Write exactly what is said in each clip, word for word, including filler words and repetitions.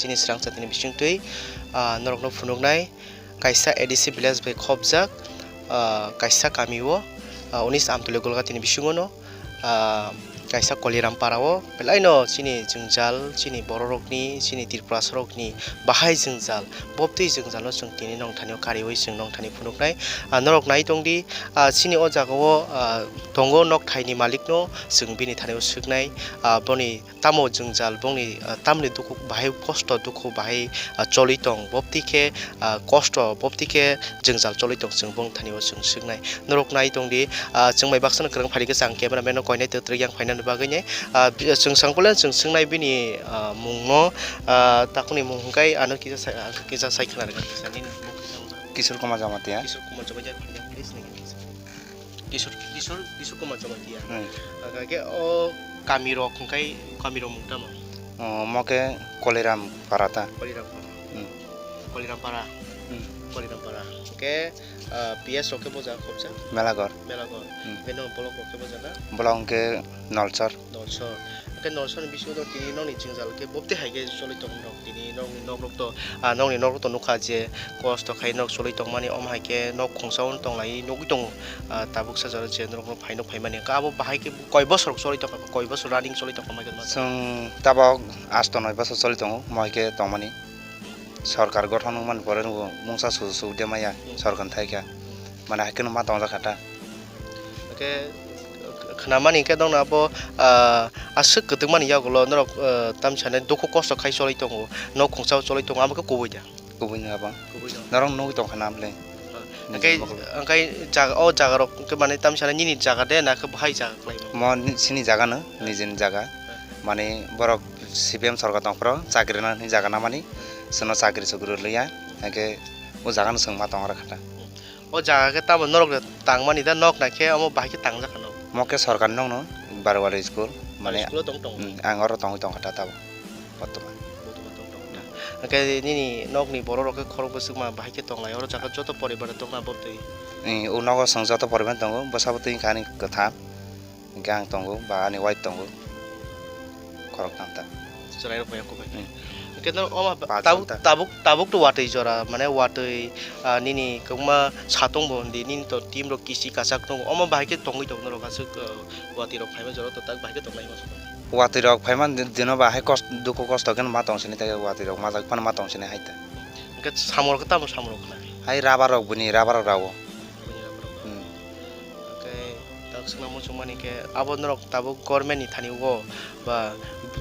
Chini srangsa tini bisingtwi, ah, norokno phunuknai kaisa A D C village bai khopjak, ah, kaisa kami o, ah, unis Amtwlwi Golgatini bisingo no, ah, kaisa Koliram para o belai no chini jwngjal, chini bororokni, chini Tripurasarokni bahai jwngjal, bobtwi jwngjal no chwng tini nongthani o kariwi chwng nongthani phunuknai. Ah, norok nai tongdi, ah, chini o jaga o, ah, tongo nokthaini malik no chwng bini thani o swknai, ah, boni tamo jwngjal bongni, ah, tamni dukhu bahai kosto dukhu bahai, ah, choli tong, bobti khe, ah, kosto, bobti khe jwngjal choli tong, chwng bong thani o chwng swknai. Norok nai tongdi, ah, chwng bai baksa no kwrwng phai khe chang camera man no koinai twtwrwk yang phainani bagwi ne, ah, bi-, chwng sangpole chwng swknai bini, ah, mung no, ah, takuni mung hwnkhe ano kisa sai, ah, kisa sai khna rwkha kisa nini mung kisa wngkha. Kishore Kumar Jamatia. Kishore Kumar Jamatia, please nini kisa. Kishore, Kishore, Kishore Kumar Jamatia. Hmm. Hwnkhe o kami rok hwnkhe kami rok mung tamo? O, omo khe Koliram para ta. Koliram para. Hmm. Koliram para. Hmm. Koliram para. Hwnkhe, ah, P S rok khe boja khopsa? Melagor. Melagor. Hmm. Hwnkhe no block rok khe boja na? Block hwnkhe Nolsor. Nolsor. Hwnkhe Nolsor ni bisingo tini nokni jwngjal khe bobti hai khe choli tong rok. Tini nokni nok rok to, ah, nokni nok rok to nukha je kosto khai nok choli tongmani, omo hai khe nok khungsa o tonglai nugwi tongo. Ah, tabuk sajaro je norok no phaino phaimani hwnkhe abo bahai khe koi bosor choli tongkha, koi bosor running choli tongkha mai khe. Chwng tabok asto noi bosor choli tongo, omo hai khe tongmani. Sorkar gothon wngmani pore nugo mungsa su su de maya, hmm, sorkar thai kha. Hmm. Mane hai kheno ma tongjak kha ta. Hwnkhe, khnamani hwnkhe nokno abo, ah, aswk kwtwkmani yagulo norok, ah, tamsani dukhu kosto khai choli tongo, nok khungsa o choli tongo, amo khe kubui da? Kubui no abo. Kubui no. Norok nugwi tongkha na bwle? Ah, nini hwnkhe, jaga o jaga rok hwnkhe mane tamsani nini jaga de na khe bahai jaga khlaima? Mo ni-, sini jaga no, ah, nijini jaga. Ah. Mane borok C P M sorkar tongphuru chakri rwna hwnwi jaga namani, chwngno chakri chukri rwliya, hwnkhe o jaga no chwng ma tong rwkha ta. O jaga khe tamo norok tangmani da, nok nai khe omo bahai khe tangjak kha nok? Mo khe sorkar nokno Barwari school, mane, school o tong tongo? Hmm, ang oro tongwi tongkha ta tabuk bortoman. Bortoman tong tongo ta. Hwnkhe nini nokni borok rok khe khorok bwswk ma bahai khe tonglai, oro jaga joto poribar tongna bo twi? Hmm, o nogo chwng joto poribar tongo, bwsa bo twi wngkha ani kwtham. Hwnkhe ang tongo, ba ani wife tongo. Khoroktham ta. Chwrairok bai kubui. Hmm. Hwnkhe no omo ba-, tabuk, tabuk, tabuk to watwi jora, mane watwi, ah, nini kwbangma satong bo hwndi, nini to team rok kisi kwchak tongo. Omo bahai khe tongwi tongo norok aswk, ah, watwi rok phaima jora to tak bahai khe tonglai ma. Watwi rok phaima di-, dino bahai kost-, dukhu kosto khe ma tong sini, tei watwi rok majak phano ma tong sini hai ta. Hwnkhe samung rok khe tamo samung rok khna? Hai rubber rok bini, rubber rok rawo. Bini rubber rok. Hmm. Hwnkhe tak swkna muchung mani khe abo norok tabuk government ni thani o ba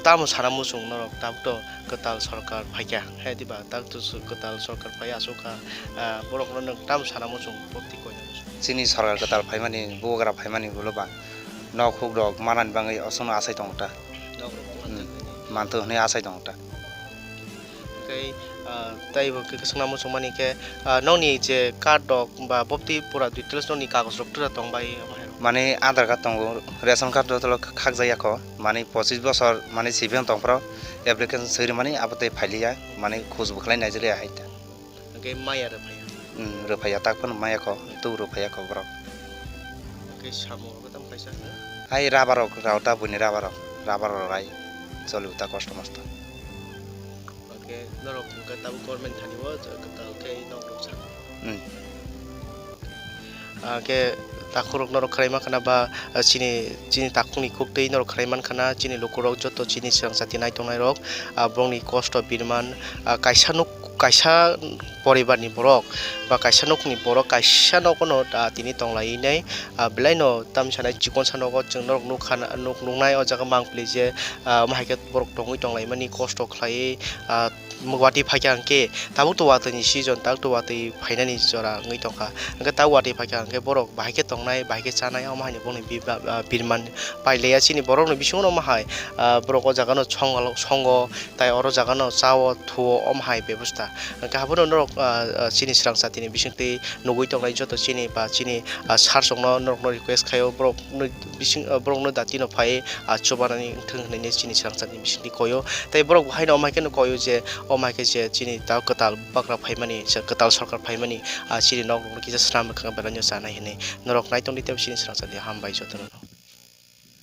tamo sana muchung norok tabuk to kwtal sorkar phaikha, he diba? Tak to su-, kwtal sorkar phai aswk kha, ah, borok no nwng tamo sana muchung, bwtwi koina muchung? Chini sorkar kwtal phaimani, bubagra phaimani ulo ba nok huk rok manani bagwi aswkno achai tongo ta. Nok rok manjak nini. Hmm. manthok hwnwi achai tongo ta. Tei, ah, tei bo khe swngna muchungmani khe, ah, nokni je card rok ba bopti pura details nokni kagoj rok tura tong bai omo hai rok? Mane Aadhaar card tongo, ration card joto khakjak ya kho, mane pochis bosor mane sibiyang tong phro application swi rwmani abo tei phailiya, mane khoj bo khlai naijak liya hai ta. Hwnkhe maya rwphaiya? Hmm, rwphaiya, tak phano maya kho, tub rwphaiya kho borok. Hwnkhe samung rok tamo kaisa hwno? Hai rubber rok rao ta buini rubber rok, rubber rok rai choli ta kosto mosto. Hwnkhe norok hwnkhe tabuk government thani o kwtal khe nok rok sa. Hmm. Ah, khe takhuk rok norok khlai mankha na ba, ah, chini, chini takhuk ni khuktwi norok khlai mankha na, chini lukurok joto chini swrang jati nai tongnai rok, ah, borokni kosto birman, ah, kaisa nuk, kaisa poribar ni borok ba kaisa nokni borok kaisa nogo no, ah, tini tong lai nai, ah, belai no tamsa nai chikon sa nogo chwng norok nukha na, nuk, nuknai o jaga mangpili je, ah, omo hai khe borok tongwi tong lai mani kosto khlaiwi, ah, watwi phaikha hwnkhe tabuk to watwi ni season, tabuk to watwi phainani jora wngwi tongkha, hwnkhe tabuk watwi phaikha hwnkhe borok bahai khe tongnai, bahai khe chanai, omo hai ni bongni bi-, ba-, ba-, birman pailaiya chini borok ni bisingo no omo hai, ah, borok o jaga no songo, songo, tai oro jaga no cha o, thu o, omo hai bebosta. Hwnkhe haphano norok, ah, ah, chini swrang jati ni bisingtwi nugwi tongnai joto chini ba chini, ah, sir rok no norok no request khaio, borok no bising, ah, borok no dati no phai, ah, chubanani wngthung hinwi chini swrang jati ni bisingtwi koio. Tei borok bo haino omo hai kheno koio je, omo hai khe je chini ta kwtal bagra phaimani, je kwtal sorkar phaimani, ah, chini nok rok no kisa swnam rwkha belai no chanai hinwi. Norok nai tongdi tei chini swrang jati hambai joto no.